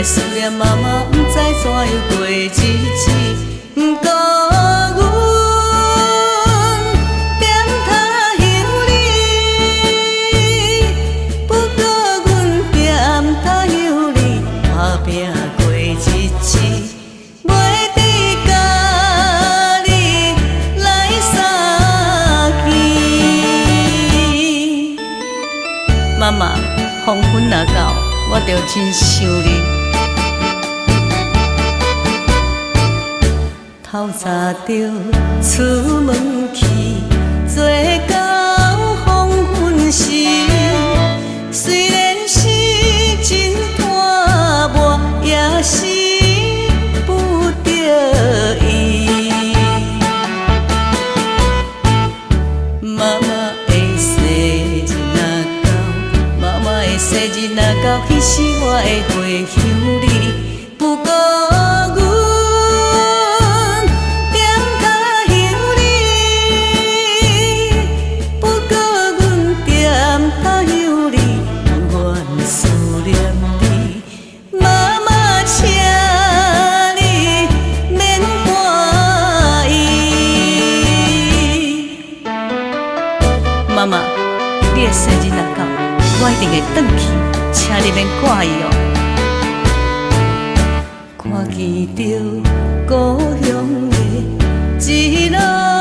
思念媽媽，毋知怎樣過日子。毋過阮踮他鄉里，不過阮踮他鄉里打拚過日子，袂得共你來相見。媽媽，黃昏若到，我就真想你。透早就出門去，做到黃昏時，雖然是真拖磨，也是不得已。媽媽的生日若到，媽媽的生日若到，彼時我會回鄉里。不過阮踮他鄉里，不過阮踮他鄉里，永遠思念你。媽媽，請你免歡喜。媽媽，你的生日若到，我一定會轉去，請你免掛意哦。看見著故鄉的一路。